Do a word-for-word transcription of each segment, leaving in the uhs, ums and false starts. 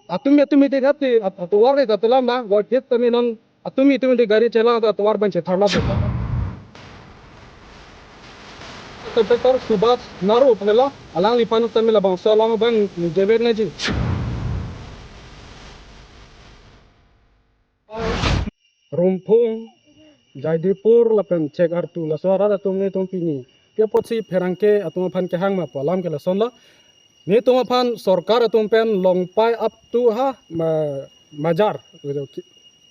Atumi atumi dei hati at- atovar ke kaselam na, voiphit tame non atumi atumi dei gari chelang ta atovar abang chetharlap. Contractor Subhas Naru pelo, alangliphan tame labangso along abang ningje vek nangji. Rumphum, Jaidipur lapen Chekartu laso arat atum nelitum pini ke apotsi pherangke atum aphan kehang ma pu alam ke lasonlo. Nelitum aphan sorkar atum pen Longpai up to ha ma, Majar,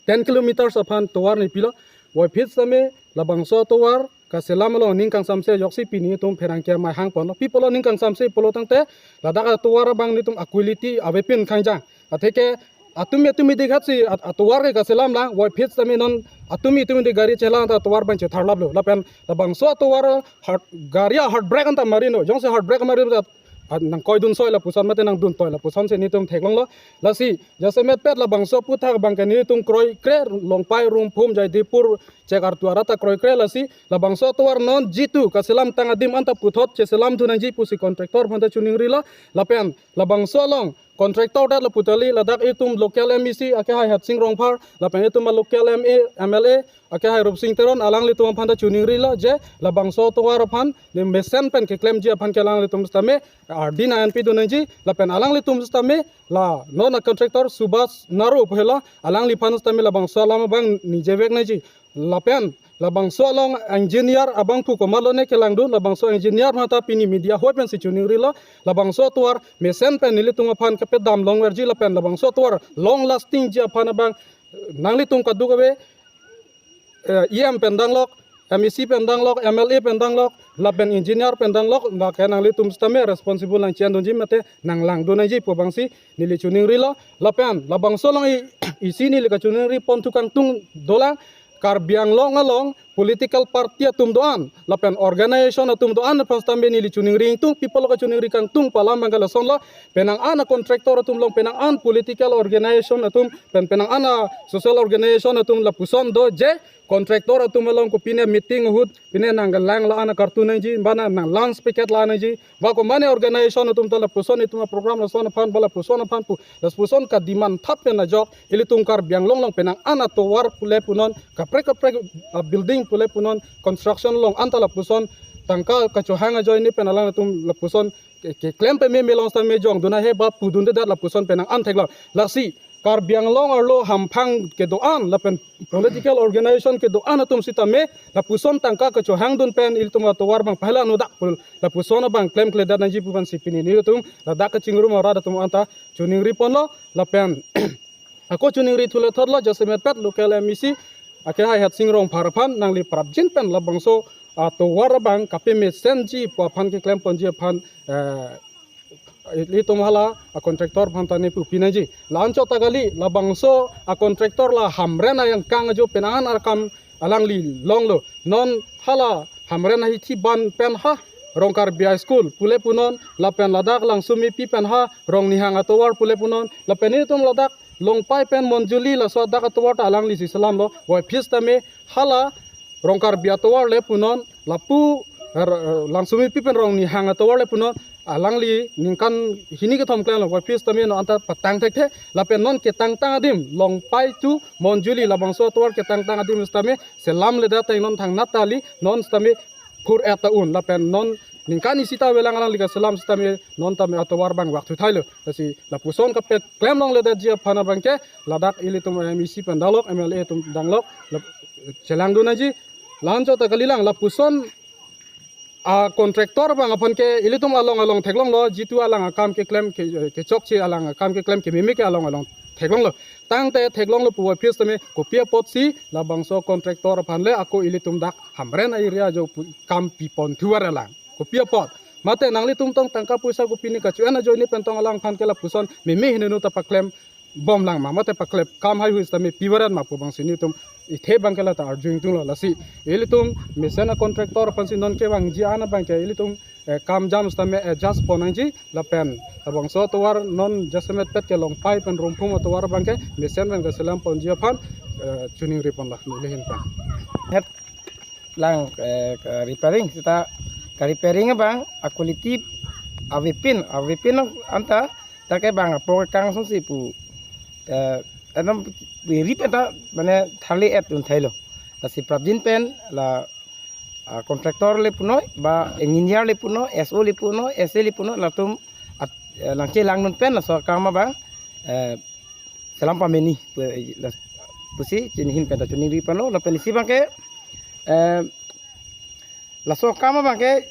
ten kilometers aphan tovar nepilo. Voiphit tame labangso tovar kaselam along ning kangsamse ajoksi pini nelitum pherangke amei hangponlo. Pi apotlo ning kangsamse pulo tangte ladak atovar abang nelitum a-quality avepin khangjang. Atheke atumi atumi dei hati at- atovar ke kaselam lang, voiphit tame non atumi atumi dei gari chelang ta atovar abang chetharlaplo. Lapen labangso atovar hard, gari a-hard brake anta marino, jongsi hard brake marino ta, ah, nangkoidun soi lapuson mate nangdun toi lapuson si nelitum theklonglo. Lasi jasemet pet labangso aphuthak abang ke nelitum kroikre, Longpai, Rumphum, Jaidipur, Chekartu arat ta kroikre, lasi labangso atovar non jitu kaselam tang adim anta puthot cheselamdun nangji pusi contractor aphanta choningrilo. Lapen labangso along contractor det lapu tali ladak itum local M A C akehai Hatsing Rongphar, lapen itum local M A, M L A akehai Rupsing Teron, alanglitum aphanta choningrilo je labangso atovar aphan ne mesen pen keklemji aphan ke alanglitum sitame ardi nangpidun nangji, lapen alanglitum sitame la non a-contractor Subhas Naru pelo, alangliphan sitame labangso alam abang ningje vek nangji. Lapen labangso along engineer abang pu komatlo ne kelangdun, labangso engineer aphanta pini media ahoi pensi choningrilo. Labangso atovar mesen pen nelitum aphan kapedam longverji lapen labangso atovar long lasting ji aphan abang nanglitum kadokave, eh, E M pen danglok, M A C pen danglok, M L A pen danglok, lapen engineer pen danglok, lake nanglitum sitame responsible nangchendunji mate nanglangdun nangji pu abangsi neli choningrilo. Lapen labangso along i- isi neli kachoningri ponthu kangtung dolang, Karbi Anglong along political party atum do-an lapen organization atum do-an aphan sitame neli choningri ingtung, pi apotlo kachoningri kangtung pu alam abang ke lasonlo. Penang an a-contractor atum along, penang an political organization atum pen, penang an a-social organization atum lapuson do je contractor atum along kopine meeting ahut pine nanglang la-an kartu nangji, ba nanglang picket la nangji, ba komane organization atum ta lapuson itum a-program lason aphan ba lapuson aphan pu, lapuson ka-demand thap pen ajok ilitum Karbi Anglong along penang an atovar pule punon, kaprek kaprek, ah, building pule punon, construction along anta lapuson tangka kachohang ajoine pen alanglitum lapuson ke- keklem pememe along sitame jongdun ahe ba pudundedet lapuson penang an theklong. Lasi Karbi Anglong arlo hamphang kedo-an lapen political organization kedo-an atum sitame lapuson tangka kachohangdun pen ilitum atovar abang pahela nodak pul lapuson abang klemkledet nangji pu abangsi pini nelitum ladak kachingrum arat atum anta choningri ponlo. Lapen ako choningri thule thotlo, jasemet pet local M A C akehai Hatsing Rongphar aphan nangli prapjin pen labangso atovar abang kapemesenji pu aphan keklem ponji aphan, eh, ilitum hala a-contractor aphanta ne pupi nangji. La-anchot ta kali, labangso a-contractor la Hamren ayangkang ajo penang an akam alangli longlo. Non hala Hamren ahithi ban pen ha Rongkarbi High School pule punon, lapen ladak Langsumipi pen ha Rongnihang atovar pule punon, lapen itum ladak Longpai pen Monjuli laso adak atovar ta alanglisi selamlo. Voiphit tame hala Rongkarbi atovar le punon, lapu, er, er, Langsumipi pen Rongnihang atovar le punon, alangli ningkan hini kethom klemlo, voiphit tame non anta patang thekthe, lapen non ketangtang adim, Longpai to Monjuli labangso atovar ketangtang adim sitame selamledet ateng non thangnat ta kali, non sitame phur-et ta un, lapen non ningkan isi ta avelang alangli kaselam sitame non tame atovar abang vak thuthailo. Lasi lapuson kapeklem longledetji aphan abang ke ladak ilitum M A C pen danglok, M L A atum danglok, lap- chelangdun nangji. La-anchot ta kalilang, lapuson a-contractor abang aphan ke ilitum along along theklonglo, jitu alang akam keklem ke, kechokche alang akam keklem kememe ke along along theklonglo. Tangte theklonglo pu voiphit tame kopi apotsi labangso contractor aphan le ako ilitum dak Hamren area ajo pu- kam pipon thuvar alang. Kopi apot. Mate nanglitum tong tangka poisa kopine kacho-en ajoine pen tong alangphan ke lapuson meme hinenu ta paklem bomlang ma, mate paklem kam heihui sitame pivaret ma pu abangsi nelitum ithe abang ke lata arju ingtunglo. Lasi ilitum mesen a-contractor aphansi non kevangji an abang ke ilitum, eh, kam jam sitame adjust pon nangji lapen labangso atovar non jasemet pet ke Longpai pen Rumphum atovar abang ke mesen pen kaselam ponji aphan, eh, choningri ponlo neli ahin pen. Lang, eh, ka-repairing seta ka-repairing abang a-quality avepin, avepin anta Tangke bang apor kang sungsi pu, eh, anam ri pen ta mane tharle et un thailo. Lasi prapjin pen la, ah, contractor le punoi, ba engineer le punoi, S O le punoi, S A le punoi, latum at, eh, langche langdun pen laso akam abang, eh, selam pameni pu, eh, las-, pusi chinihin pen ta choningri ponlo, lapen isi abangke, eh, laso akam abangke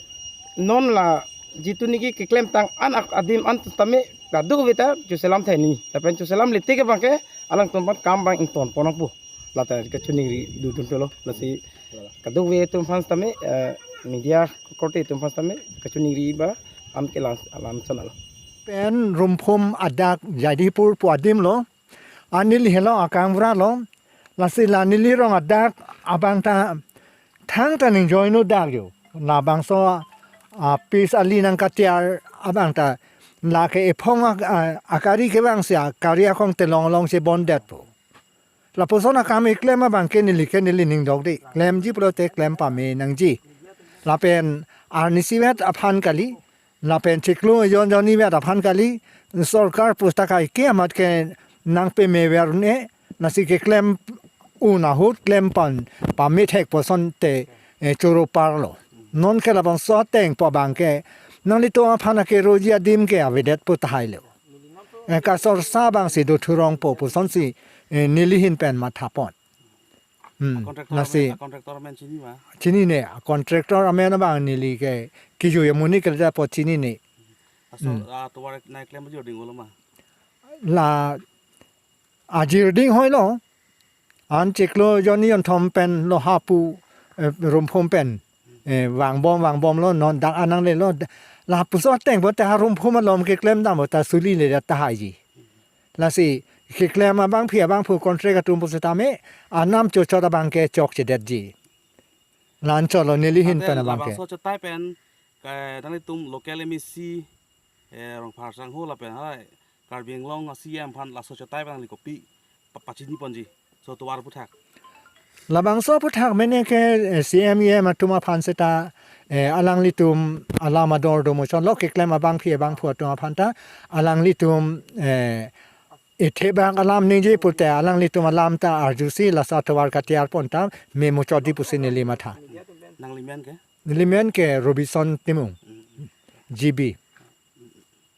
non la jitu niki keklemtang an ak-, adim an tame kadokave ta choselam thaini. Lapen choselam lete ke abangke alangtum aphan akam abang ington pon nangpo. Lata kachoningri dodun tolo. Lasi kadokave atum aphan tame, eh, media korte atum aphan tame kachoningri ba an ke lang alam chonalo. Pen Rumphum adak Jaidipur pu adim lo. An neli helo akang bra lo. Lasi la neli rong adak abang ta thangta ning joinu dak yo. Labangso, ah, pis ali nangkatiar abang ta lake ephong ak-, ah, akari kevang si akari akong telong long si bondet po. Lapuson akam keklem abangke neli ke neli ning dok di. Klemji pulote klem pame nangji. Lapen arnisi vet aphan kali. Lapen chiklo jon jonni vet aphan kali, sorkar pustaka ike amat ke nangpemever ne, lasi keklem un ahut klem pan pamethek puson te, eh, choro parlo. Non ke labangso ateng pu abangke nanglitum aphan akeroji adim ke avedet pu tahai lo. Eh, kasorsa abang si do thurong po puson si, eh, nelihin pen matha pon. Hmm. Contractor lasi amen, contractor amen chini ma? Chinine, contractor amen abang neli ke kiju ya muni ke ta po chinine. Aso, hmm, ah, tovar nangklemji ding olo ma? La ajir ding hoi lo. An chiklo jonni jonthom pen lo hapu, eh, Rumphum pen. Eh, vangbom, vangbom lo, non dak anang le lo. Lapuson ateng po ta Rumphum alom keklem dam po ta suli le ta tahai ji. Lasi keklem abangpi abangpo contract atum pusitame anam chochot abangke chokchedetji. La-an cholo nelihin ante pen abangke. Laso chetai pen, ke nanglitum local M A C, eh, Rongphar sangho lapen hai Karbi Anglong a C E M aphan laso chetai pen nangli kopi pa-, pachini ponji. So tovar aphuthak. Labangso aphuthak mene ke, eh, C M E M atum aphan seta, eh, alanglitum alam ador do muchotlo keklem abangpi abangpo atum aphan ta alanglitum, eh, ethebak alam ningje pulote alanglitum alam ta arjusi laso tovar katiar pon ta memuchot di pusi neli matha. Nangli men ke? Neli men ke Robinson Timung. Hmm. G B.